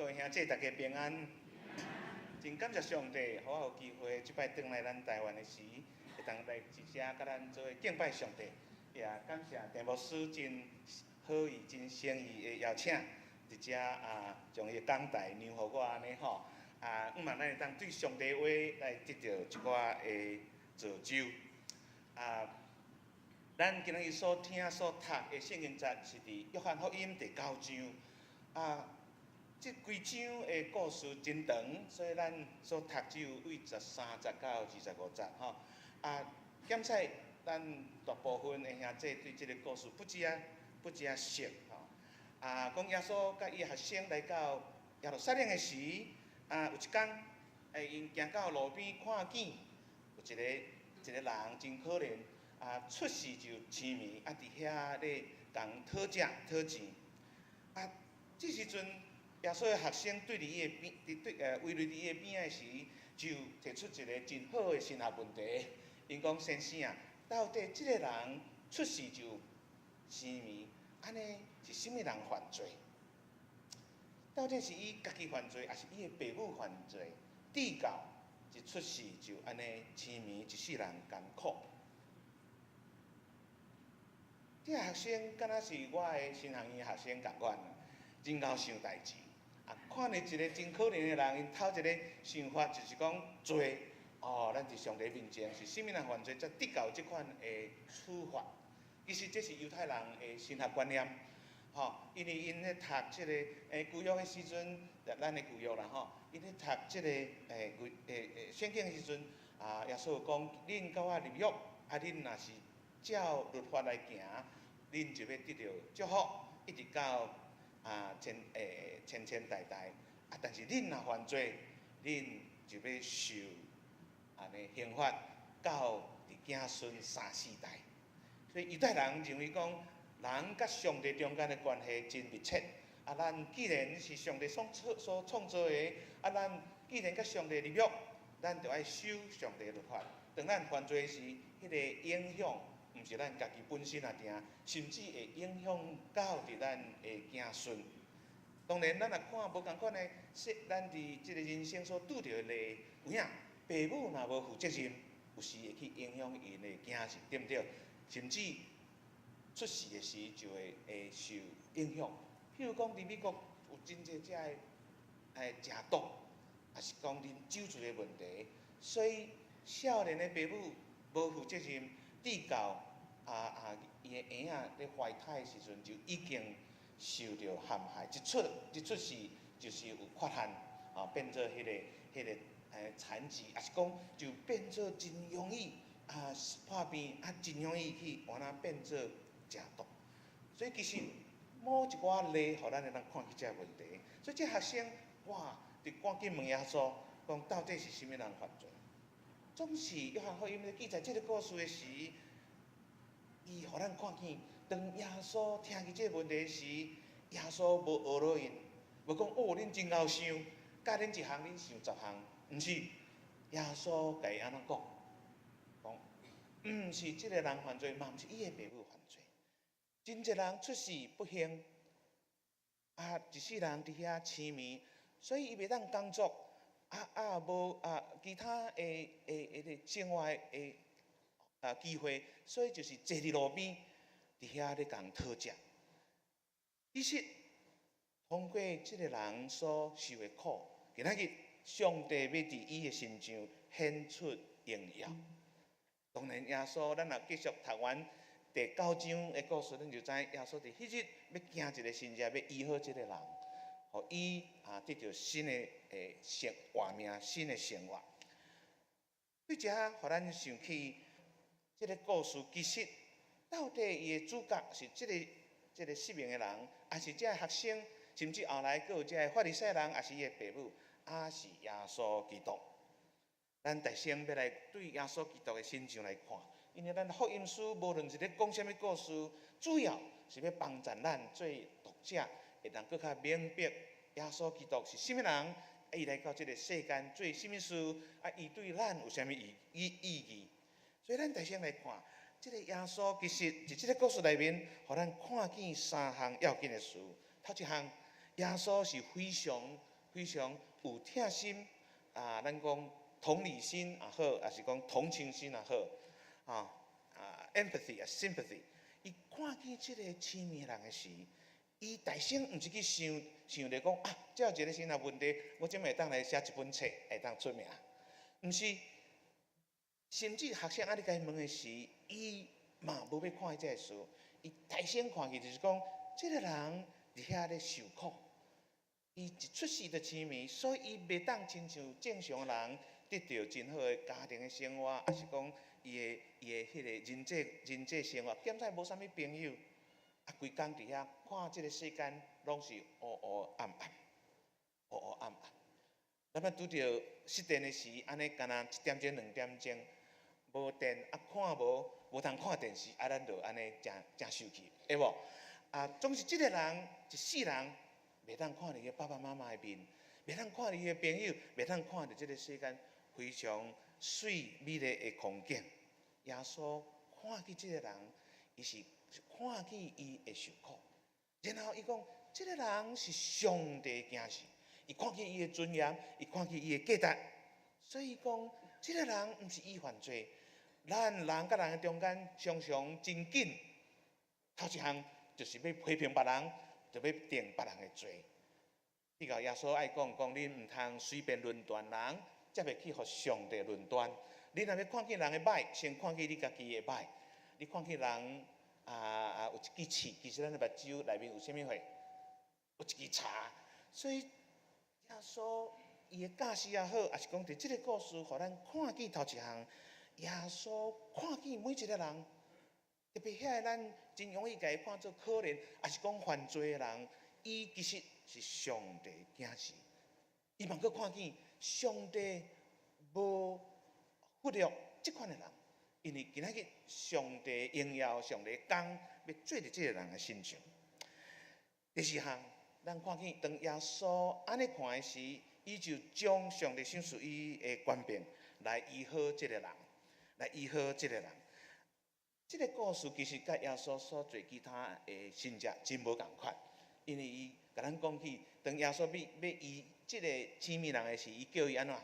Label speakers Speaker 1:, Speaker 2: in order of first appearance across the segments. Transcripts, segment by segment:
Speaker 1: 各位兄弟，大家平安。真感謝上帝，予我有機會這擺轉來咱台灣的時，會當來佇遮佮咱做伙敬拜上帝。也感謝鄭牧師真好意、真誠意的邀請，佇遮啊，將伊的講台讓予我按呢吼。啊，向望咱會當對上帝話來得著一寡的造就。啊，咱今日所聽、所讀的聖經節是佇約翰福音第九章。啊，這規章的故事真長，所以咱所讀只有對13節到25節吼。啊，檢採咱大部分的兄弟對這个故事不止仔熟吼。啊，講耶穌佮伊學生來到耶路撒冷的時，啊，有一工，𪜶行到路邊看見有一個人真可憐，啊，出世就青痼，啊，佇遐咧共討食討錢。啊，這時陣耶穌的學生對佇伊的邊，佇對圍佇伊的邊仔時，就提出一个真好的神學問題。𪜶講：先生啊，到底這个人出世就青痼，按呢是啥物人犯罪？到底是伊家己犯罪，抑是伊的爸母犯罪？致到一出世就按呢青痼，一世人艱苦。這个學生敢若是我的神學院學生仝款，真𠢕想代誌。啊，看見一个真可憐的人，𪜶頭一个想法就是講罪。哦，咱佇上帝面前是啥物人犯罪，才得到這款的處罰？其實這是猶太人的神學觀念，吼，因為𪜶咧讀這个舊約的時陣，咱的舊約啦吼，𪜶咧讀這个舊聖經的時陣，啊，耶穌講，恁佮我立約，啊，恁若是照律法來行，恁就欲得著祝福，一直到啊千千代代。啊，但是恁若犯罪，恁就欲受按呢刑罰，到佇子孫三四代。所以猶太人認為講，人佮上帝中間的關係真密切。啊，咱既然是上帝所創造的，啊，咱既然佮上帝立約，咱就愛守上帝的律法。當咱犯罪時，彼个影響毋是咱家己本身爾定，甚至會影響到佇咱的子孫。當然，咱若看無仝款的，說咱佇這个人生所拄著的例，有影爸母若無負責任，有時會去影響𪜶的囝兒，對毋對？甚至出世的時就會受影響。譬如講，佇美國有真濟遮的食毒，抑是講啉酒醉的問題，所以少年的爸母無負責任，致到伊的嬰仔咧懷胎的時陣就已經受著陷害，一出世就是有缺陷，啊，變做彼个殘疾，抑是講就變做真容易啊破病，啊真容易去換啊變做食毒。所以其實某一寡例，予咱會當看見這个問題。所以這學生哇，就趕緊問耶穌，講到底是啥物人犯罪？總是約翰福音咧記載這个故事的時，伊予咱看見，當耶穌聽見這个問題時，耶穌無呵咾𪜶，無講哦，恁真𠢕想，教恁一項，恁想十項，毋是，耶穌共伊按怎講？講，毋是這个人犯罪，嘛毋是伊的爸母犯罪。真濟人出世不幸，啊，一世人佇遐癡迷，所以伊袂當工作，啊無啊其他的個生活的啊機會，所以就是坐佇路邊，佇遐咧共討食。其實通過這个人所受的苦，今仔日上帝欲佇伊的身上顯出榮耀。當然，耶穌，咱若繼續讀完第九章的故事，咱就知耶穌佇彼日欲行一个神跡，欲醫好這个人，予伊啊得著新的生活命，新的生活。對遮，予咱想起這个故事，其實到底伊的主角是這个失明的人，抑是這个學生，甚至後來閣有這个法利賽人，抑是伊的爸母，抑是耶穌基督？咱大先欲來對耶穌基督的身上來看，因為咱福音書無論是咧講啥物故事，主要是欲幫助咱做讀者，會當閣較明白耶穌基督是啥物人，伊來到這个世間做啥物事，啊，伊對咱有啥物意義。所以咱大先來看，這个耶穌其實佇這个故事內面，予咱看見三項要緊的事。頭一項，耶穌是非常非常有疼心啊，咱講同理心也好，抑是講同情心也好，啊 empathy 啊 sympathy，伊看見這個痴迷人的時，伊大先毋是去想想著講啊，這有一個新的問題，我這擺會當來寫一本冊，會當出名，毋是，甚至學生按呢共伊問的時，伊嘛無欲看這个事，伊大先看見就是講，這個人佇遐咧受苦，伊一出世就痴迷，所以伊袂當親像正常人得著真好的家庭的生活，抑是講伊的彼個人際生活，兼且無啥物朋友。啊，規工佇遐看這个世間，攏是烏烏暗暗，烏烏暗暗。咱捌拄著失電的時，按呢敢若一點鐘、兩點鐘無電，啊看無無通看電視，啊咱就按呢誠誠生氣，會無？啊，總是這个人一世人袂當看著伊的爸爸媽媽的面，袂當看著伊的朋友，袂當看著這个世間非常媠美麗的風景。耶穌看見這个人，伊是看見伊會受苦，然後伊講，這个人是上帝的囝兒，伊看見伊的尊嚴，伊看見伊的價值，所以講，這个人毋是伊犯罪，咱人佮人的中間常常真緊，頭一項就是欲批評別人，就欲定別人的罪。彼個耶穌愛講講，恁毋通隨便論斷人，才袂去予上帝論斷。你若欲看見人的䆀，先看見你家己的䆀。你看見人啊，有一支刺，其實咱的目睭內面有啥物貨？有一支柴。所以耶穌伊的教示也好，抑是講佇這个故事，予咱看見頭一項，耶穌看見每一个人，特別遐个咱真容易共伊看做可憐，抑是講犯罪的人，伊其實是上帝囝兒。伊嘛閣看見上帝無忽略這款的人，因為今仔日上帝榮耀、上帝工欲做佇這个人的身上。第四項，咱看見當耶穌按呢看的時，伊就將上帝賞賜伊的權柄來醫好這个人，來醫好這个人。這个故事其實佮耶穌所做其他的神跡真無仝款，因為伊共咱講起，當耶穌欲欲醫這个痴迷人的時，伊叫伊按怎？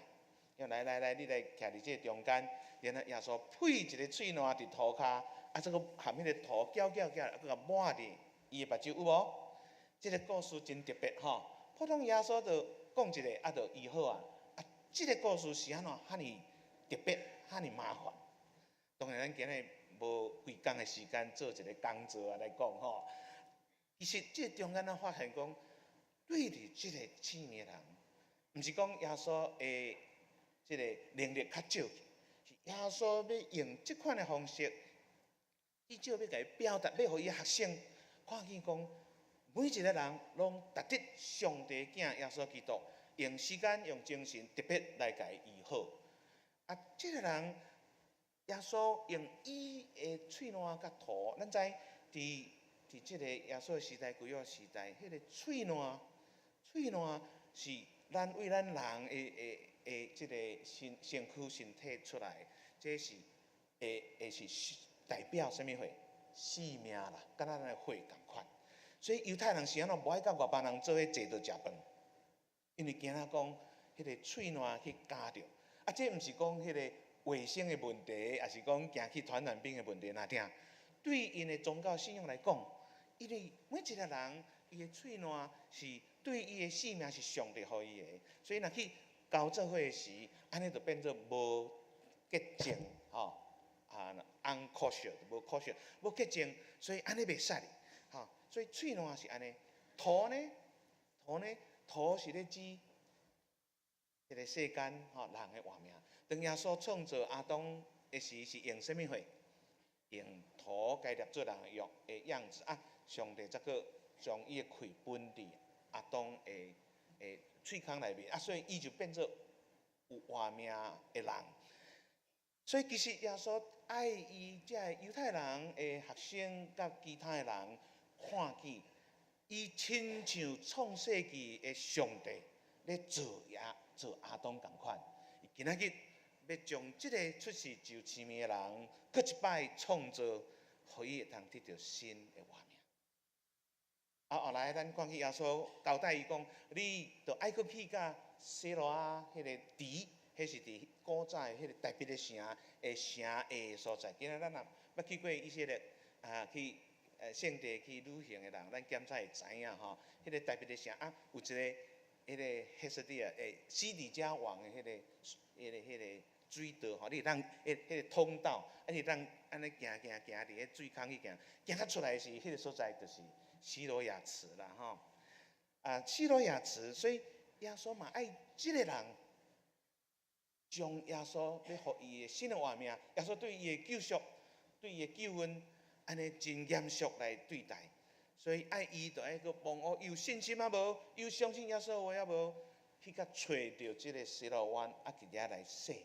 Speaker 1: 伊來來來，你來徛佇這个中間，然後耶穌噴一个喙瀾佇塗跤，啊，這个含彼个塗攪攪攪，啊，閣共抹佇伊的目睭，有無？這个故事真特別吼。普通耶穌就講一个，啊，就醫好啊。啊，這个故事是按怎遐爾特別，遐爾麻煩？當然，咱今日無規工的時間做一个講座啊來講吼。其實這個中間咱發現講，對佇這个痴迷人，毋是講耶穌的這个能力較少，是耶穌欲用這款的方式，至少欲共伊表達，欲予伊學生看見講，每一个人攏值得上帝囝耶穌基督用時間、用精神特別來共伊醫好。啊，這个人耶穌用伊的喙瀾佮塗，咱知佇這个耶穌的時代、舊約時代，彼个喙瀾，喙瀾是咱為咱人的這个身軀身體出來，這是會是代表啥物貨？性命啦，敢若咱的血仝款。所以猶太人是按怎無愛佮外邦人做伙坐佗食飯，因為驚仔講彼个喙瀾去咬著。啊，這毋是講彼个衛生的問題，抑是講驚去傳染病的問題，若聽對𪜶的宗教信仰來講，因為每一个人伊的喙瀾是對伊的性命是上帝予伊的，所以若去交做伙時，按呢就變做無潔淨，吼啊，unkosher，無 kosher，無潔淨，所以按呢袂使哩，吼，所以喙瀾是按呢，塗呢，塗呢，塗是咧指這个世間吼人的活命。當耶穌創造亞當的時，是用啥物貨？用塗共伊捏做人的樣的樣子啊！上帝才閣將伊的氣分佇亞當的喙孔內面啊，所以伊就變做有活命的人。所以其實耶穌愛伊這个猶太人的學生佮其他的人看見，伊親像創世紀的上帝咧造耶造亞當仝款，伊今仔日欲將這个出世就痴迷的人，閣一擺創造，予伊會當得著新的活命。啊，後來咱看見耶穌交代伊講，你著愛閣去佮西羅亞彼个池，彼是佇古早的彼个大衛的城的城的所在。今仔咱若捌去過以色列啊，去聖地去旅行的人，咱檢查會知影吼，彼个大衛的城啊，有一个彼个彼說佇啊，西底家王的彼个水道吼，你會當彼个通道，啊，你會當按呢行行行佇彼水空去行，行較出來時，彼个所在就是西羅亞池啦吼。啊，西羅亞池，所以耶穌嘛愛這个人，將耶穌欲予伊的新的活命，耶穌對伊的救贖，對伊的救恩，按呢真嚴肅來對待。所以愛伊就愛閣問哦，有信心啊無？有相信耶穌話啊無？去共揣著這个西羅灣，啊，佇遐來洗。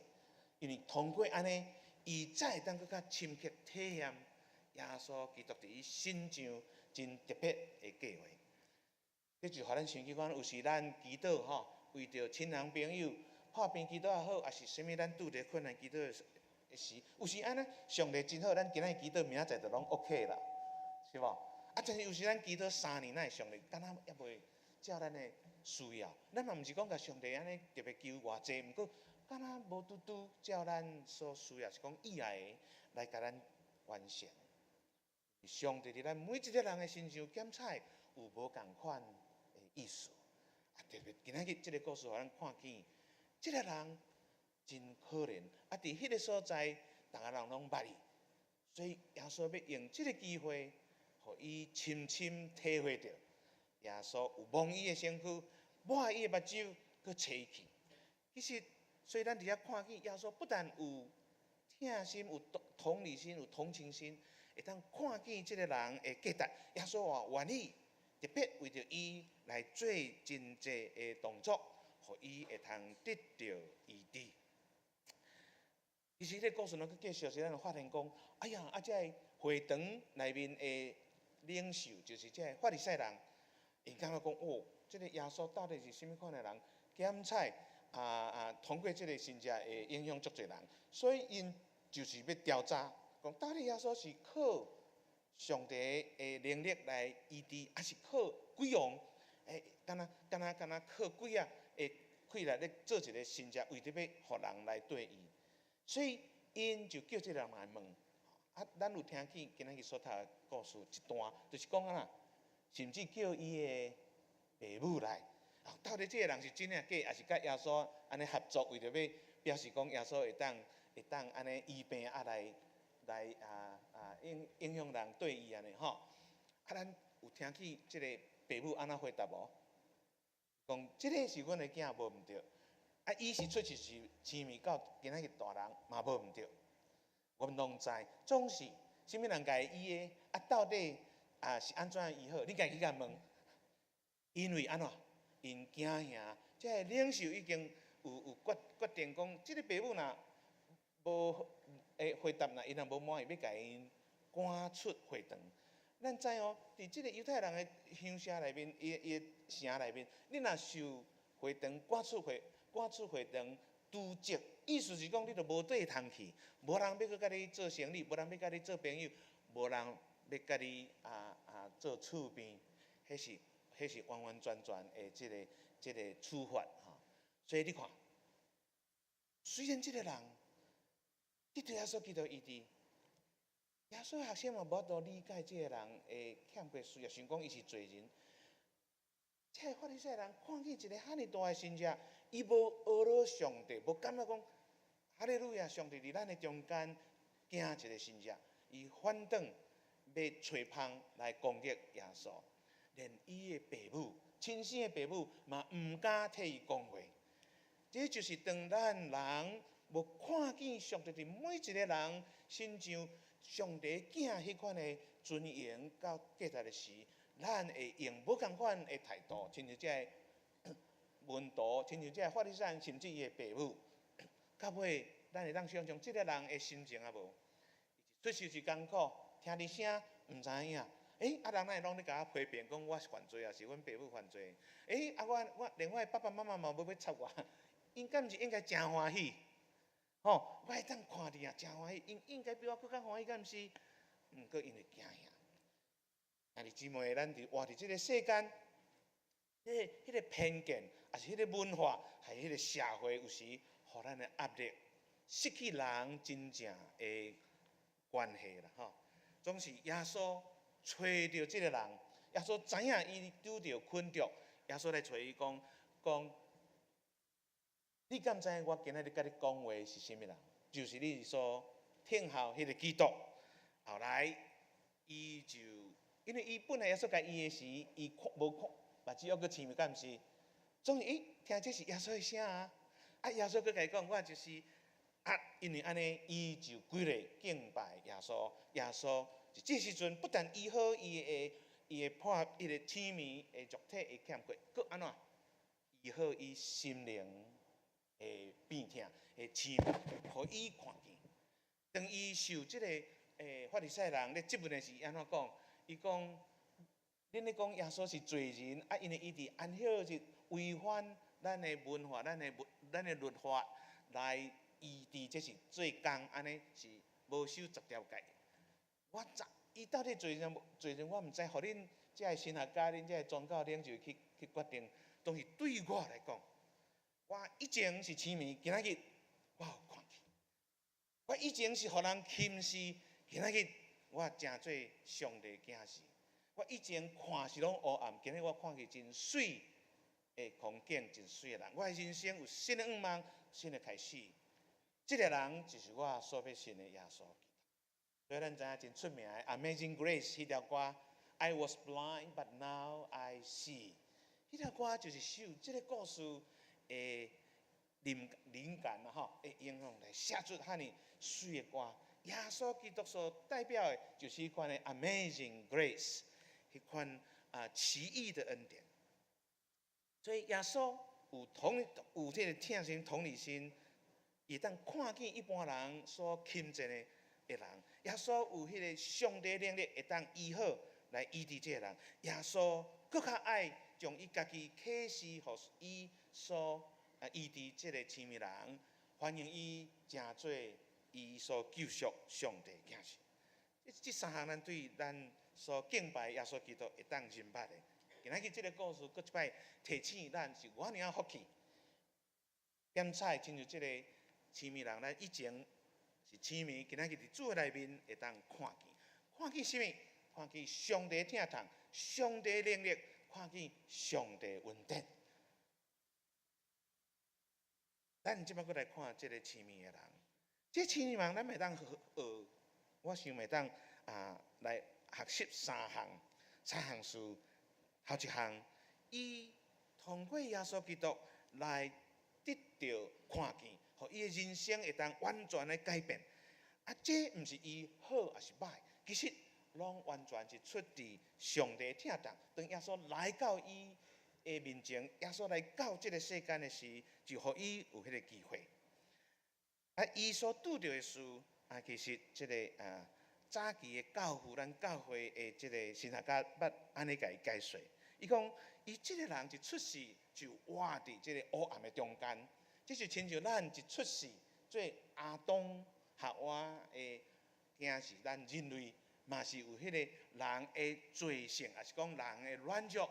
Speaker 1: 因為通過按呢，伊才會當閣較深刻體驗耶穌基督佇伊身上真特別的計劃。這就予咱想起講，有時咱祈禱吼，為著親人朋友破病祈禱也好，抑是啥物咱拄著困難祈禱的時，有時按呢，上帝真好，咱今仔日祈禱明仔載就攏 OK 啦，是無？啊，但是有時咱祈禱3年，哪會上帝敢若猶未照咱的需要？咱嘛毋是講共上帝按呢特別求偌濟，毋過敢若無拄拄照咱所需要，是講意愛的來共咱完成。上帝佇咱每一個人的身上檢查有無仝款的意思。啊，特別今仔日這个故事，予咱看見，這个人真可憐。啊，佇彼个所在，逐个人攏捌伊，所以耶穌欲用這个機會，予伊深深體會著耶穌有摸伊的身軀，抹伊的目睭，閣揣伊去。其實，所以咱佇遐看見耶穌不但有疼心、有同理心、有同情心，會當看見這个人的價值，耶穌嘛願意特別為著伊來做真濟的動作，予伊會通得著醫治。其實，這个故事呢，閣繼續時，咱就發現講，哎呀，啊，這个會堂內面的領袖，就是這个法利賽人，𪜶感覺講，哦，這个耶穌到底是啥物款的人？檢采啊啊，通過這个神跡會影響足濟人，所以𪜶就是欲調查，講到底耶穌是靠上帝的能力來醫治，抑是靠鬼王？欸，敢若靠鬼仔的氣力咧做一个神跡，為著欲予人來對伊，所以𪜶就叫這个人來問。啊，咱有聽見今仔日所讀的故事一段，就是講按怎，甚至叫伊的爸母來。啊，到底這个人是真抑假，抑是佮耶穌按呢合作，為著欲表示講耶穌會當按呢醫病啊來啊啊影響人對伊按呢吼。啊，咱有聽見這个爸母按怎回答無？講這个是阮的囝，無毋對。啊，伊是出世是青盲到今仔日大人嘛無毋對。阮攏知，總是啥物人共伊醫的？啊，到底啊是按怎醫好？你家己去共問。因為按怎？𪜶驚嚇，這个領袖已經有決定講，這个爸母若無會回答，若伊若無滿意，欲共𪜶趕出會堂。咱知哦，佇這个猶太人的鄉社內面，伊的城內面，你若受會堂趕出會堂，除籍，意思是講你就無地通去，無人欲閣共你做生意，無人欲共你做朋友，無人欲共你啊啊做厝邊，彼是完完全全的這个處罰吼。所以你看，雖然這个人得著耶穌基督醫治，耶穌學生嘛無法度理解這个人的欠缺需要，想講伊是罪人。這个法利賽人看見一个遐爾大的神跡，伊無阿羅上帝，無感覺講哈利路亞，上帝佇咱的中間行一个神跡，伊反轉欲揣蜂來攻擊耶穌，連伊的爸母、親生的爸母嘛毋敢替伊講話。這就是當咱人無看見上帝佇每一个人身上，上帝囝彼款的尊榮佮價值的時，咱會用無仝款的態度，親像這个門徒，親像這个法利賽人，甚至伊的爸母，到尾咱會當想像這个人的心情啊無？出世是艱苦，聽著聲毋知影。欸，啊人哪會攏咧共我批評，講我是犯罪，抑是阮爸母犯罪？欸，啊我連我的爸爸媽媽嘛無欲插我，𪜶敢毋是應該誠歡喜？吼，我會當看著啊，誠歡喜，𪜶應該比我閣較歡喜，敢毋是？毋過因為驚嚇，兄弟姊妹，咱佇活佇這个世間，彼个偏見，抑是彼个文化，還是彼个社會，有時予咱的壓力，失去人真正的關係啦，吼。總是耶穌揣著這个人，耶穌知影伊拄著困著，耶穌來揣伊講講，你敢知影我今仔日共你講話是啥物人？就是你所聽候彼个基督。後來，伊就因為伊本來耶穌共醫的時，伊看無看，目睭猶閣青敢毋是？總是伊聽這是耶穌的聲啊！啊，耶穌閣共伊講，我就是啊，因為按呢，伊就跪咧敬拜耶穌。耶穌就這時陣不但醫好伊的破彼个青盲的肉體會欠過，閣按怎醫好伊心靈的病痛的青盲，予伊看見。當伊受這个法利賽人咧質問的時，按怎講？伊講：恁咧講耶穌是罪人，啊，因為伊佇安息日違反咱的文化、咱的律法來醫治，這是做工，按呢是無守十條誡。我知伊到底罪人無罪人，我毋知，予恁這个神學家、恁這个宗教領袖去決定。但是對我來講，我以前是痴迷，今仔日我有看見。我以前是予人輕視，今仔日我成做上帝囝兒。我以前看是攏烏暗，今日我看見真媠的風景，真媠的人。我的人生有新的願望，新的開始。這个人就是我所欲信的耶穌基督。所以咱知影真出名的《Amazing Grace》彼條歌，I was blind but now I see。彼條歌就是受這个故事的靈感啦吼，的影響來寫出遐爾媠的歌。耶穌基督所代表的，就是彼款的 Amazing Grace，彼款啊奇異的恩典。所以耶穌有這个疼心同理心，會當看見一般人所輕賤的人。耶穌有彼个上帝能力，會當醫好來醫治這个人。耶穌閣較愛將伊家己啟示予伊所醫治這个痴迷人，歡迎伊成做伊所救贖上帝囝兒。這三項咱對咱所敬拜耶穌基督會當認捌的。今仔日這个故事，閣一擺提醒咱是偌爾仔福氣。檢採親像這个痴迷人，咱以前是痴迷，今仔日佇主的內面會當看見，看見啥物？看見上帝疼痛，上帝能力，看見上帝恩典。咱這擺閣來看這个痴迷的人，這痴迷人，咱會當學，我想會當啊來學習三項，三項事。頭一項，伊通過耶穌基督來得著看見，予伊的人生會當完全的改變。啊，這毋是伊好抑是䆀，其實攏完全是出自上帝疼痛。當耶穌來到伊的面前，耶穌來到這个世間的時，就予伊有彼个機會。啊，伊所拄著的事，啊，其實這个啊，早期的教父，咱教會的這个神學家捌按呢共伊解說。伊講，伊這个人一出世就活佇這个黑暗的中間，這就親像咱一出世做亞當夏娃的囝時，咱人類嘛是有彼个人的罪性，抑是講人的軟弱，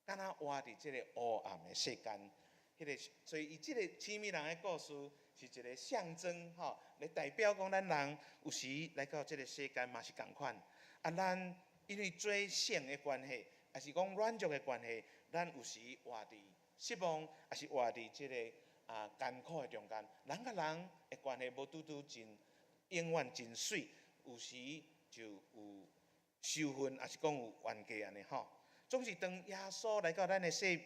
Speaker 1: 敢若活佇這个黑暗的世間。彼个，所以伊這个痴迷人的故事是一个象徵，吼，來代表講咱人有時來到這个世間嘛是仝款。啊，咱因為罪性的關係，抑是講軟弱的關係，咱有時活佇失望，抑是活佇這个啊艱苦的中間。人佮人的關係無拄拄真永遠真媠，有時就有仇恨，抑是講有冤家按呢吼。總是當耶穌來到咱的生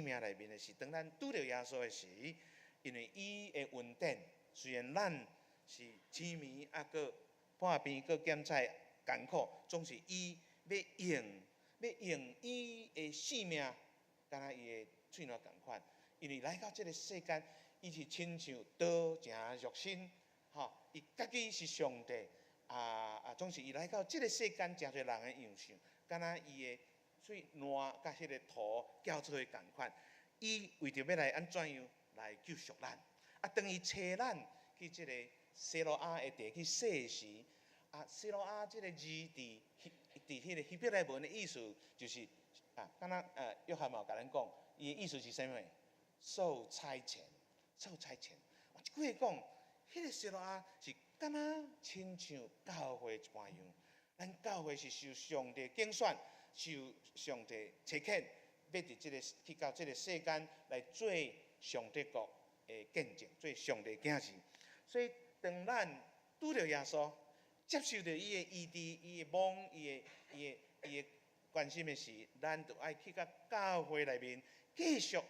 Speaker 1: 命內面的時，當咱拄著耶穌的時，因為伊的恩典，雖然咱是痴迷啊，閣破病，閣檢採艱苦，總是伊欲用伊的性命，敢若伊的喙瀾仝款。因為來到這个世間，伊是親像道成肉身，吼，伊家己是上帝，啊啊，總是伊來到這个世間，成做人的樣式，敢若伊的喙瀾佮彼个塗攪做伙仝款。伊為著欲來按怎樣來救贖咱？啊，當伊揣咱去這个西羅亞的地去洗時，啊，西羅亞這個字佇彼個希伯來文的意思就是啊，敢若約翰嘛有共咱講，伊的意思是啥物？受差遣，受差遣。換一句話講，彼個西羅亞是敢若親像教會一般樣。咱教會是受上帝揀選，受上帝差遣，欲佇這個去到這個世間來做上帝國的見證，做上帝囝兒。所以當咱拄著耶穌，接受著伊的醫治、伊的摸、伊的關心的時，咱就愛去到教會內面，繼續予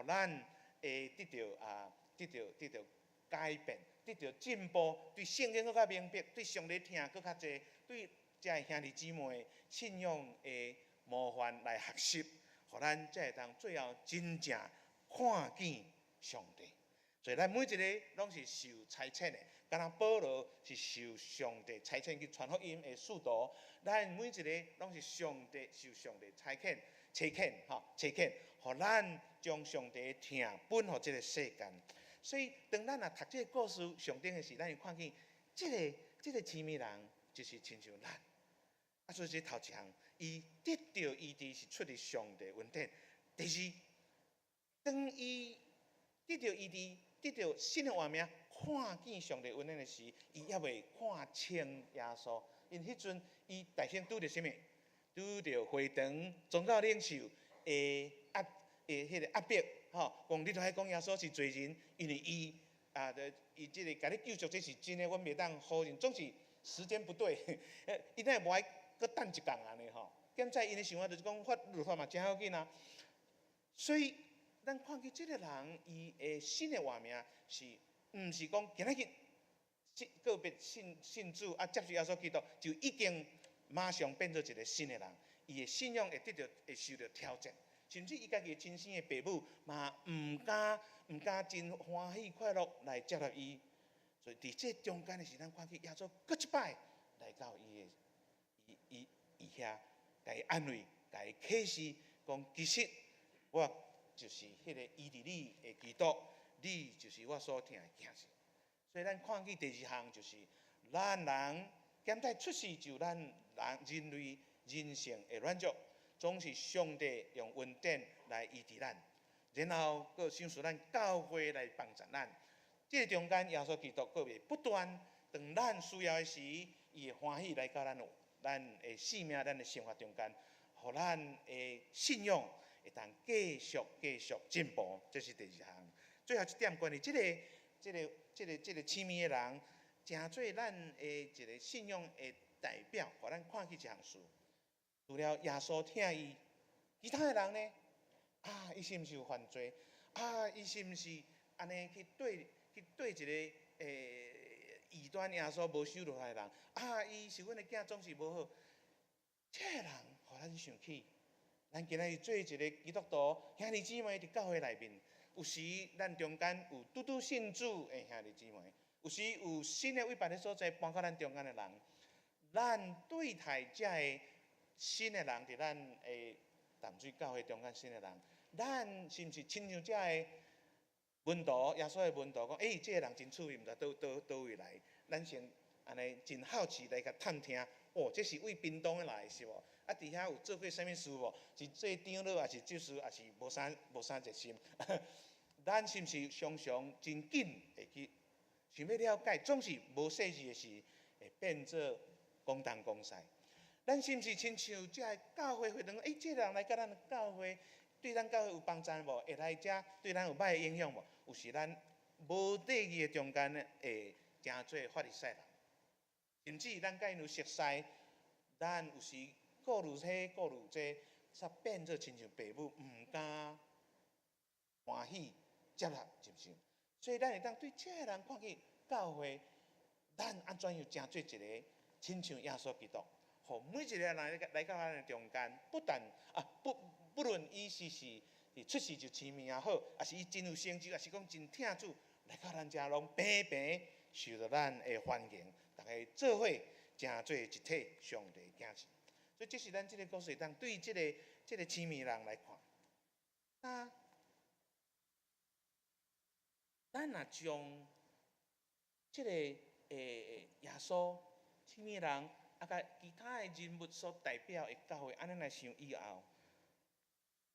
Speaker 1: 咱會得著改變，得著進步，對聖經閣較明白，對上帝疼閣較濟，對遮的兄弟姊妹信仰的模範來學習，予咱才會當最後真正看見上帝。所以咱每一個攏是受差遣的，敢若保羅是受上帝差遣去傳福音的使徒，咱每一個攏是上帝受上帝差遣、差遣吼、差遣，予咱將上帝的疼分予這個世間。所以當咱若讀這個故事上頂的時，咱會看見這個痴迷人就是親像咱。啊，所以這頭一項，伊得著醫治是出自上帝恩典。第二，當伊得著醫治，得著新的畫面，看見上帝恩典的時，伊猶未看清耶穌。因彼陣伊大先拄著啥物？拄著會堂宗教領袖的壓的彼個壓迫，吼，講你著愛講耶穌是罪人，因為伊啊，伊這個共你救贖這是真的，阮袂當否認。總是時間不對，伊哪會無愛閣等一工按呢吼？現在𪜶的想法就是講，法律法嘛誠要緊啊。所以咱看見這個人，伊的新的活命是毋是講今仔日信告別信信主啊，接受耶穌基督，就已經馬上變做一個新的人。伊的信仰會得著會受著挑戰，甚至伊家己親生的爸母嘛毋敢真歡喜快樂來接納伊。所以佇這中間的時，咱看見耶穌閣一擺來到伊的伊伊伊遐，共伊安慰，共伊啟示，講其實我就是彼個醫治你的基督，你就是我所疼的囝兒。所以咱看見第二項就是，咱人簡單出世就咱人人類人性的軟弱，總是上帝用恩典來醫治咱，然後閣賞賜咱教會來幫助咱。這個中間，耶穌基督閣會不斷當咱需要的時，伊會歡喜來到咱的生命、咱的生活中間，予咱的信仰會當繼續繼續進步。這是第二項。最後一點關於這個痴迷的人，成做咱的一個信仰的代表，予咱看見一項事。除了耶穌疼伊，其他的人呢？啊，伊是毋是有犯罪？啊，伊是毋是按呢去對一個異端耶穌無守落來的人？啊，伊是阮的囝，總是無好。這個人予咱想起，咱今仔日做一個基督徒兄弟姊妹佇教會內面，有時咱中間有拄拄信主的兄弟姊妹，有時有新的為別个所在搬到咱中間的人，咱對待這个新的人，佇咱的淡水教會中間新的人，咱是毋是親像這个門徒，耶穌的門徒講，欸，這個人真趣味，毋知佗位來，咱先按呢真好奇來共探聽，哦，這是為屏東的來是無？啊，佇遐有做過啥物事無？是做長老，抑是執事，抑是無啥熱心？咱是毋是常常真緊會去想欲了解？總是無細緻的時，會變做講東講西。咱是毋是親像這个教會會堂？欸，這個人來佮咱教會，對咱教會有幫助無？會來遮對咱有歹的影響無？有時咱無注意的中間呢，會成做法利賽人。甚至咱佮𪜶有熟似，咱有時顧慮彼顧慮這，煞變做親像爸母毋敢歡喜接納，是毋是？所以咱會當對這个人看見教會，咱按怎樣成做一個親像耶穌基督，予每一個人來到咱的中間，不但啊不不論伊是出世就痴迷也好，抑是伊真有成就，抑是講真疼主，來到咱遮攏平平受著咱的歡迎，逐家做伙成做一體上帝囝兒。所以這是咱這個故事當對這個痴迷人來看。那咱若將這個耶穌痴迷人，啊，佮其他的人物所代表的教會，按呢來想以後，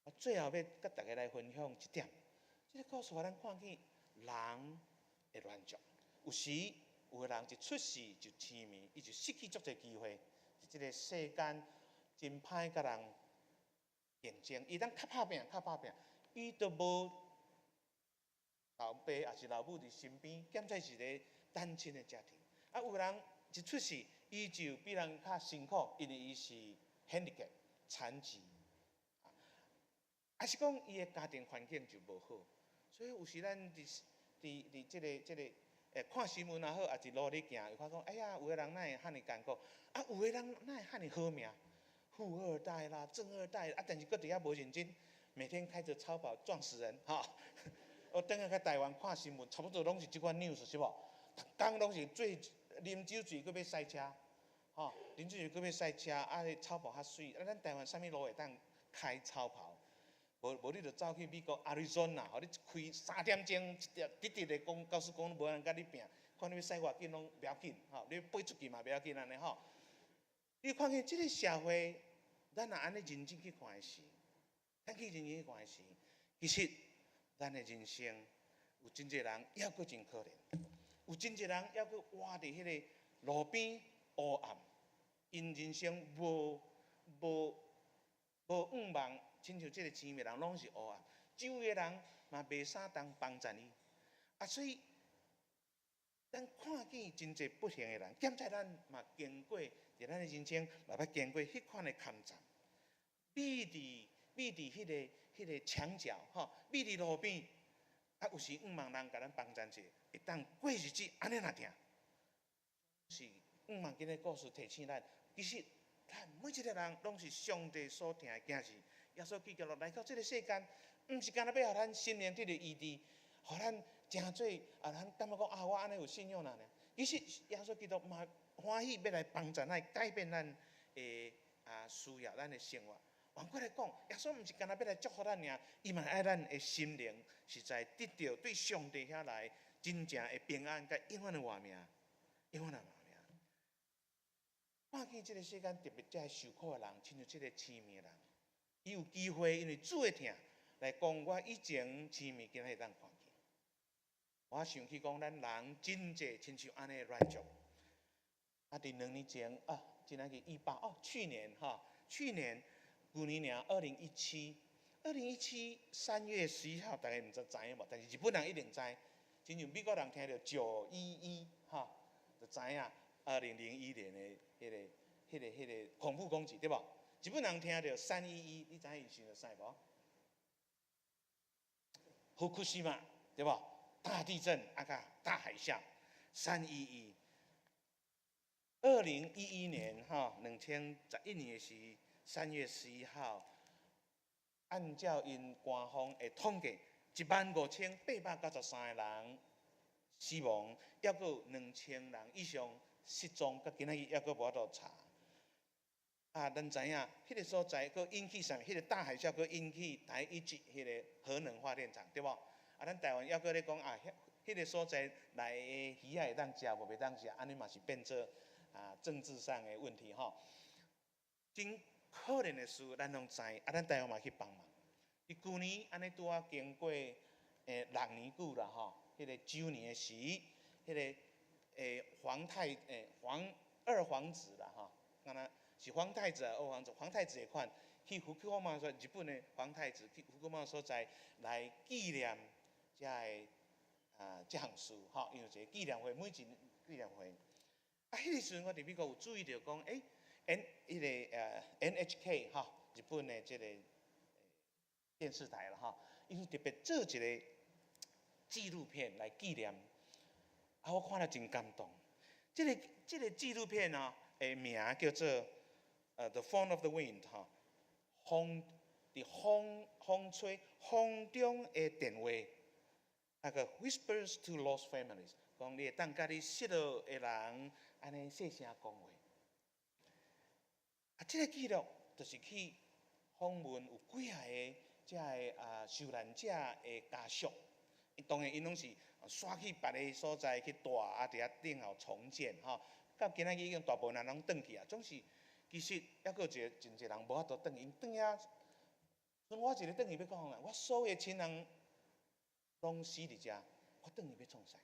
Speaker 1: 我最後欲佮大家來分享一點，這个故事予咱看見人的軟弱。有時有的人一出世就痴迷，伊就失去足濟機會，佇這个世間真歹佮人競爭，伊當較拍拚，較拍拚，伊都無老爸抑是老母佇身邊，兼且是一个單親的家庭。啊，有人一出世，伊就比人較辛苦，因為伊是 handicap 殘疾，抑是講伊的家庭環境就無好，所以有時咱佇這個看新聞也好，抑是路咧行，有看講，哎呀，有的人哪會遐爾艱苦，啊，有的人哪會遐爾好命，富二代啦，正二代，啊，但是閣佇遐無認真，每天開著超跑撞死人，吼。我轉來台灣看新聞，差不多攏是這款 news 是無？逐工攏是醉啉酒醉，閣欲駛車，吼，啉酒醉閣欲駛車，啊，超跑較媠，啊，咱台灣啥物路會當開超跑？無你就走去美國 Arizona，予你一開3點鐘，一條直直的公高速公路無人佮你拚，看你欲駛偌緊攏袂要緊，吼，你飛出去嘛袂要緊按呢吼。你看見這个社會，咱若按呢認真去看的時，咱去認真去看的時，其實咱的人生有真濟人猶閣真可憐，有真濟人猶閣活佇彼个路邊黑暗，𪜶人生無向望，親像這个痴迷人攏是黑暗，周圍的人嘛袂使當幫贊伊，啊，所以咱看見真濟不幸的人，兼且咱嘛經過佇咱的人生嘛捌經過彼款的坎站，覕佇彼个牆角吼，覕佇路邊，啊，有時向望人共咱幫贊者，會當過日子按呢若定，是向望今日故事提醒咱，其實咱每一个人攏是上帝所疼的囝兒，耶穌基督來到這个世間，毋是干焦欲予咱心靈得著醫治，予咱成做啊，咱感覺講啊，我按呢有信仰啦爾。其實耶穌基督嘛歡喜欲來幫助咱，改變咱的啊需要，咱的生活。反過來講，耶穌毋是干焦欲來祝福咱爾，伊嘛愛咱的心靈實在得著對上帝遐來真正的平安，佮永遠的活命，永遠的活命。看見這个世間特別遮受苦的人，親像這个痴迷人，伊有機會因為主的疼來講，我以前痴迷，今仔會當看見。我想起講，咱人真濟親像按呢軟弱。啊，佇2年前啊，今仔日18哦，去年哈，去年舊年爾，2017，2017 3月11號，大家毋知知影無？但是日本人一定知，親像美國人聽著911哈，就知影2001年的彼个恐怖攻擊對無？日本人聽著311，你知影𪜶想著啥無？福庫島對無？大地震啊個大海嘯，三一一。2011年哈，2011年的時3月11號，按照𪜶官方的統計，15,893個人死亡，抑閣有2000人以上失蹤，到今仔日抑閣無法度查。啊，咱知影，彼个所在閣引起啥物？彼个大海嘯閣引起第一級彼个核能發電廠，對無？啊，咱台灣抑閣咧講啊，彼个所在來的魚仔會當食無？袂當食，按呢嘛是變做啊政治上的問題吼。真可憐的事，咱攏知，啊，咱台灣嘛去幫忙。佇舊年按呢拄仔經過6年久啦吼，彼个周年的時，彼个皇太皇二皇子啦吼，敢若是皇太子還是二皇子？皇太子的款去福庫島說，日本的皇太子去福庫島所在來紀念遮个啊這項事吼，因為一個紀念會，每一年紀念會。啊，彼个時陣我佇美國有注意著講，N 彼个NHK 吼，日本的這個電視台啦吼，伊特別做一個紀錄片來紀念，啊，我看了真感動。這個紀錄片啊，的名叫做The Phone of the Wind 吼，風佇風風吹風中的電話，那個 Whispers to Lost Families，講你會當佮你失落的人按呢細聲講話。啊，這個記錄就是去訪問有幾仔个遮个啊受難者的家屬，當然𪜶攏是徙去別个所在去蹛，啊佇遐頂後重建吼。到今仔日已經大部分人攏轉去啊。總是其實猶閣有一個真濟人無法度轉去，𪜶轉遐，像我一个轉去欲講啊，我所有親人攏死佇遮，我轉去欲創啥？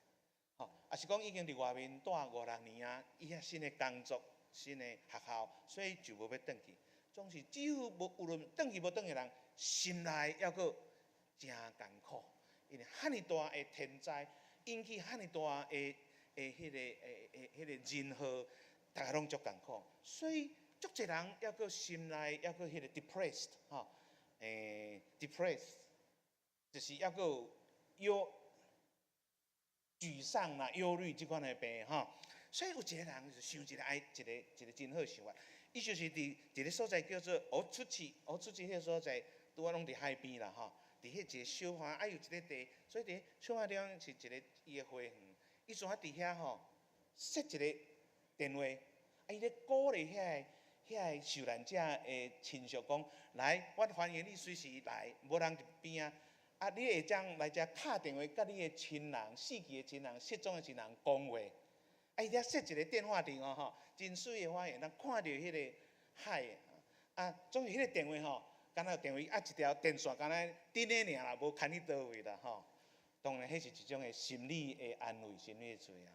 Speaker 1: 吼，抑是講已經佇外面蹛五六年啊，伊遐新的工作、新的學校，所以就無欲轉去。總是只有無無論轉去無轉去的人，心內猶閣誠艱苦，因為遐爾大的天災，引起遐爾大的的彼個的的彼個人禍，逐家攏足艱苦，所以足濟人猶閣心內猶閣彼個 depressed 吼，depressed 就是猶閣有沮喪啦、憂慮這款的病吼。所以有一個人就想一個愛一個一個真好想法，伊就是佇一個所在叫做烏出市，烏出市彼個所在，拄仔攏佇海邊啦吼。佇彼一個小岸，啊有一個地，所以佇小岸地方是一個伊的花園。伊怎啊佇遐吼設一個電話，啊伊咧鼓勵遐個受難者的親屬講，來，我歡迎你隨時來，無人佇邊仔。啊，你會當來遮敲電話，佮你的親人、死去的親人、失蹤的親人講話。啊，伊遐設一個電話亭哦吼，真媠的花園，通看著彼個海。啊，總是彼個電話吼，敢若電話啊一條電線，敢若叮咧爾啦，無牽去佗位啦吼。當然，彼是一種的心理的安慰、心理的作用。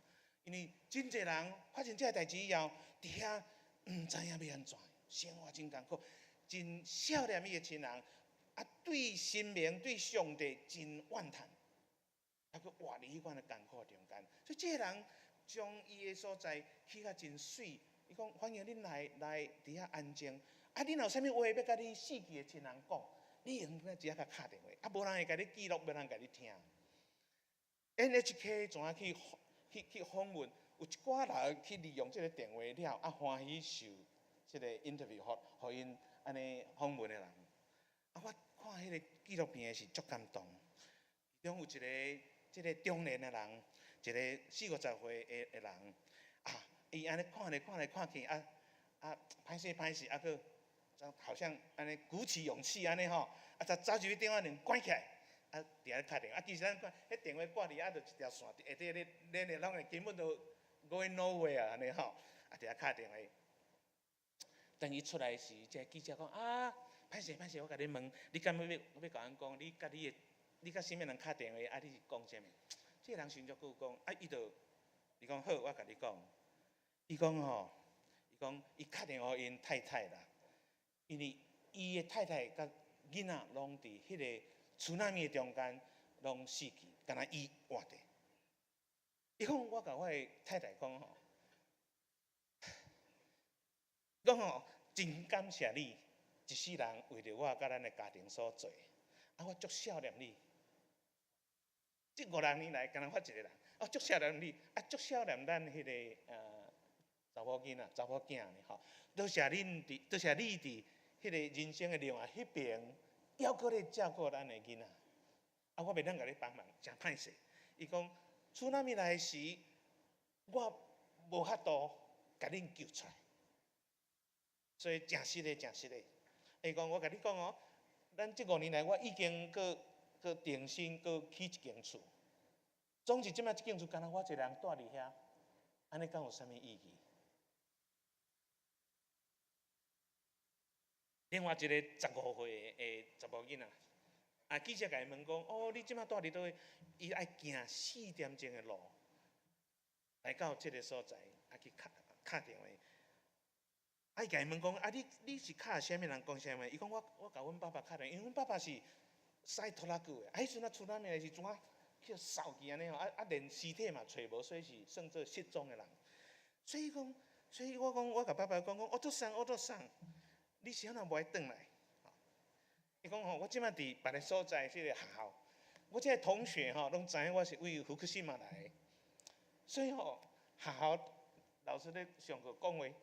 Speaker 1: 因為真濟人發生這个代誌以後，佇遐毋知影欲按怎，生活真艱苦，真想念伊的親人，啊，對神明、對上帝真怨嘆，啊，閣活佇彼款的艱苦中間。所以這个人將伊的所在起甲真媠，伊講歡迎恁來來佇遐安靜。啊，你若有啥物話欲共你死去的親人講，你會用佇遮共敲電話，啊，無人會共你記錄，無人共你聽。NHK 怎啊去去去訪問，有一寡人去利用這个電話了，啊，歡喜受這个 interview，予予𪜶按呢訪問的人。啊，我看彼个紀錄片的是足感動。其中有一个這个中年的人，一个四五十歲的的人，啊，伊按呢看來看來看去，啊啊，歹勢歹勢，啊，閣好像按呢鼓起勇氣按呢吼，啊，才走入去電話門關起來。啊，佇遐敲電話，啊，其實咱看，彼電話掛佇遐就一條線，下底咧連的攏會根本就 going nowhere 按呢吼，啊，佇遐敲電話。當伊出來時，這个記者講啊，歹勢歹勢，我共你問，你敢欲欲欲共阮講，你佮你的，你佮啥物人敲電話？啊，你是講啥物？這个人想足久講，啊，伊就，伊講好，我共你講，伊講吼，伊講伊敲電話予𪜶太太啦，因為伊的太太佮囡仔攏佇彼个津波的中間攏死去，干焦伊活著。伊講我共我的太太講吼，講吼真感謝你一世人為著我佮咱的家庭所做，啊，我足想念你。這五六年來，干焦我一個人，啊，足想念你，啊，足想念咱彼个查某囡仔、查某囝呢吼。多謝恁佇，多謝你佇彼个人生的另外彼爿，猶閣咧照顧咱的囡仔。啊，我袂當共你幫忙，誠歹勢。伊講，津波來時，我無法度共恁救出來，所以誠失禮，誠失禮。伊講，我共你講哦，咱這五年來，我已經閣閣重新閣起一間厝。總是這擺這間厝，干焦我一個人蹛佇遐，按呢敢有啥物意義？另外一个15歲的查某囡仔，啊，記者共伊問講：哦，你這擺蹛佇佗位？伊愛行4點鐘的路來到這个所在，啊去敲敲電話。啊，伊共伊問講：啊，你你是敲啥物人講啥物？伊講我我共阮爸爸敲電話，因為阮爸爸是駛拖拉機的，啊，彼陣啊津波來時怎啊去掃去按呢吼，啊啊連屍體嘛揣無，所以是算做失蹤的人。所以講，所以我講，我共爸爸講講，お父さん，お父さん。你是按怎無愛轉來？伊講吼，我這擺佇別个所在，這个學校，我這个同學吼，攏知影我是為福克島來的，所以吼，學校老師咧上課講話，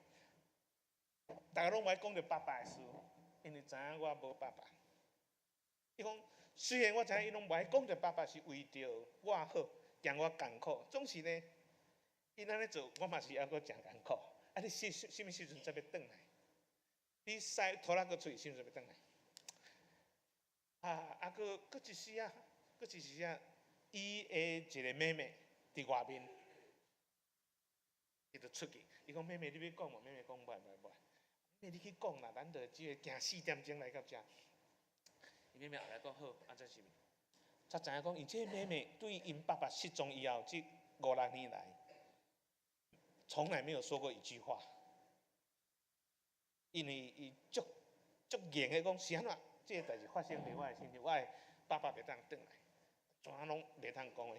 Speaker 1: 逐家攏無愛講著爸爸的事，因為知影我無爸爸。伊講雖然我知影𪜶攏無愛講著爸爸是為著我好，驚我艱苦，總是呢，𪜶按呢做，我嘛是猶閣誠艱苦。啊，你啥啥物時陣才欲轉來？你駛拖拉機出去，啥時陣欲轉來？啊啊！閣閣一時啊，閣一時啊，伊的一个妹妹佇外面，伊就出去，伊講妹妹你欲講無？妹妹講袂袂袂，妹妹你去講啦，咱就只會行四點鐘來到遮。伊妹妹後來講好，啊這是，才知影講，𪜶這个妹妹對𪜶爸爸失蹤以後，這五六年來，從來沒有說過一句話。因為伊足足硬的講是按怎，這个代誌發生佇我的身上，我的爸爸袂當轉來，怎攏袂通講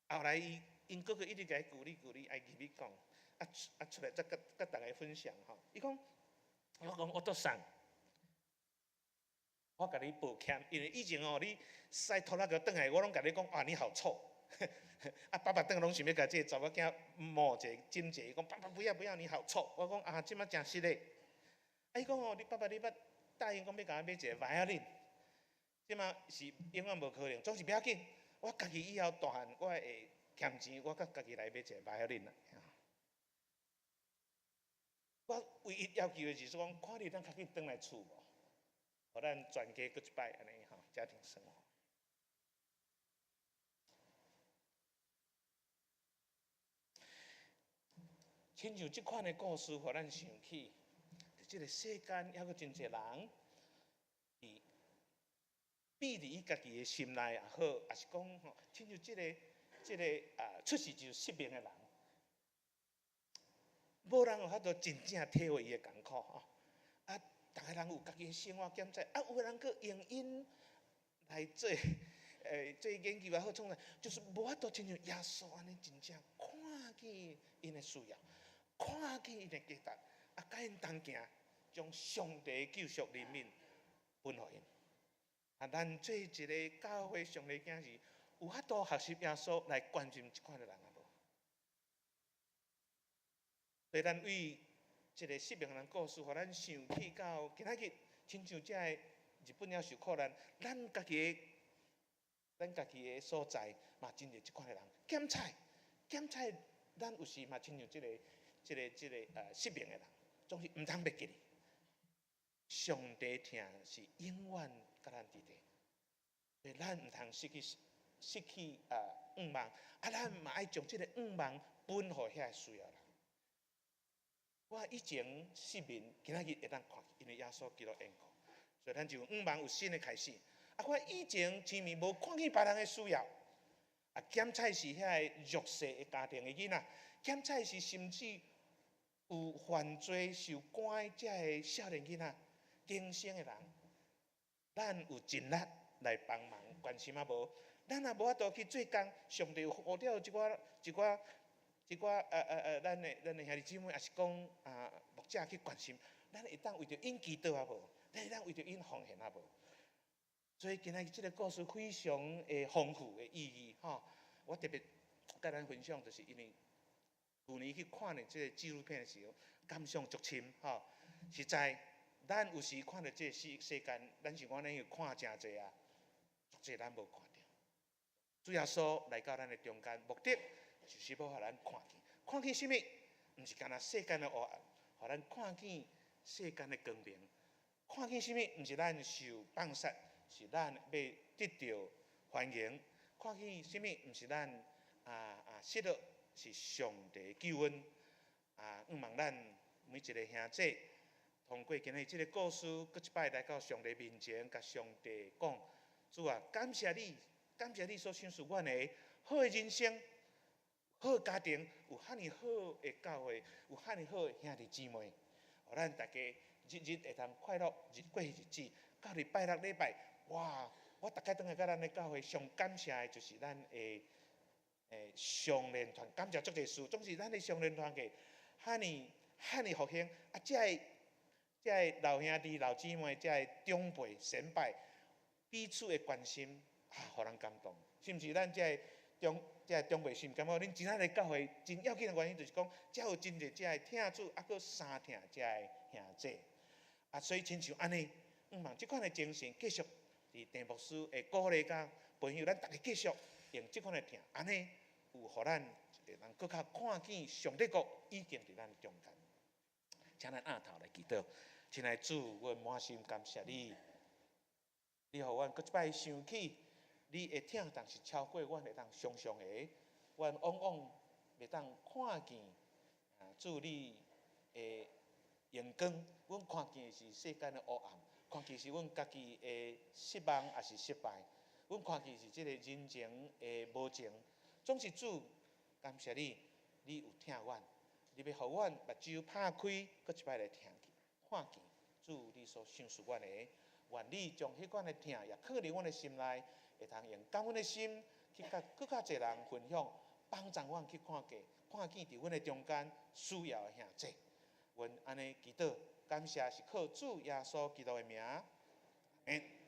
Speaker 1: 話。後來伊𪜶哥哥一直共伊鼓勵鼓勵，愛入去講，啊啊出來才佮佮逐家分享吼。伊講，我講我都送，我共你抱歉，因為以前哦，你駛拖拉機轉來，我攏共你講啊，你好臭。啊，爸爸轉來攏想欲共這个查某囝摸者、斟者，伊講爸爸不要不要，你好臭。我講啊，這馬誠實咧。啊，伊講哦，你爸爸你捌答應講欲共我買一個 violin，這馬是永遠無可能，總是欲要緊。我家己以後大漢，我會儉錢，我閣家己來買一個 violin 啦。我唯一要求的就是講，看你當較緊轉來厝無，予咱全家閣一擺按呢吼，家庭生活。親像這款的故事，予咱想起，佇這个世間，猶閣真濟人，佇秘佇伊家己的心內也好，抑是講吼，親像這个、這个啊，出世就失明的人，無人有法度真正體會伊的艱苦吼。啊，逐个人有家己的生活檢查，啊，有的人閣用𪜶來做，做研究也好，創啥，就是無法度親像耶穌按呢真正看見𪜶的需要，看見𪜶的價值，啊，佮𪜶同行，將上帝的救贖憐憫分予𪜶。啊，咱做一个教會上帝囝兒，有法度學習耶穌來關心這款的人啊無？所以咱為這个失明人故事，予咱想起到今仔日，親像這个日本了受苦難，咱家己的咱家己的所在嘛，真濟這款的人。檢查檢查，咱有時嘛親像這个、這个、這个失明的人，總是毋通袂記哩。上帝疼是永遠佮咱佇咧，所以咱毋通失去失去向望，啊，咱嘛愛將這个向望分予遐個需要人。我以前失明，今仔日會當看，因為耶穌基督緣故，所以咱就向望有新的開始。啊，我以前前面無看見別人的需要，啊，檢查是遐個弱勢的家庭的囡仔，檢查是甚至有犯罪受關的這个少年囡仔，更生的人，咱有盡力來幫忙關心啊無？咱也無法度去做工，上帝有呼召一寡一寡一寡咱的咱的兄弟姊妹，抑是講啊牧者去關心，咱會當為著𪜶祈禱啊無？咱會當為著𪜶奉獻啊無？所以今仔日這个故事非常的豐富的意義吼，我特別佮咱分享，就是因為舊年去看著這个紀錄片的時候，感想足深吼。實在，咱有時看著這个世世間，咱想講咱有看誠濟啊，足濟咱無看著。主耶穌來到咱的中間，目的就是欲予咱看見，看見啥物？毋是干焦世間的黑暗，予咱看見世間的光明。看見啥物？毋是咱受放殺，是咱欲得著歡迎。看見啥物？毋是咱啊啊失落，是上帝救恩。啊，向望咱每一个兄弟，通過今日這个故事，閣一擺來到上帝面前，共上帝講：主啊，感謝你，感謝你所賞賜阮的好的人生、好的家庭，有遐爾好的教會，有遐爾好的兄弟姊妹，予咱大家日日會當快樂，日過日子。到禮拜六禮拜，哇！我逐擺轉來到咱的教會，上感謝的就是咱的少年團，感謝足濟事，總是咱的少年團嘅遐爾遐爾復興，啊，這个這个老兄弟、老姊妹、這个長輩、先輩彼此的關心，啊，予人感動。是毋是？咱這个長這个長輩是毋感覺恁今仔日教會真要緊的原因，就是講，遮有真濟這个疼主，啊，閣相疼這个兄弟。啊，所以親像按呢，向望這款的精神繼續佇鄭牧師的鼓勵佮培養，咱逐家繼續用這款的疼，按呢有予咱會當閣較看見上帝國已經佇咱中間。請咱徛頭來祈禱，親愛的主，阮滿心感謝你，你予阮閣一擺想起，你的疼痛是超過阮會當想像的，阮往往袂當看見主你的榮光，阮看見的是世間的黑暗，看見是阮家己的失望抑是失敗，阮看見是這個人情的無情。總是主，感謝你，你有疼阮，你欲予阮目睭拍開，閣一擺來聽見、看見主你所賞賜阮的，願你將彼款的疼也囥佇阮的心內，會通用感恩的心去佮閣較濟人分享，幫助阮去看見、看見佇阮的中間需要的兄弟。阮按呢祈禱，感謝是靠主耶穌基督的名，阿們。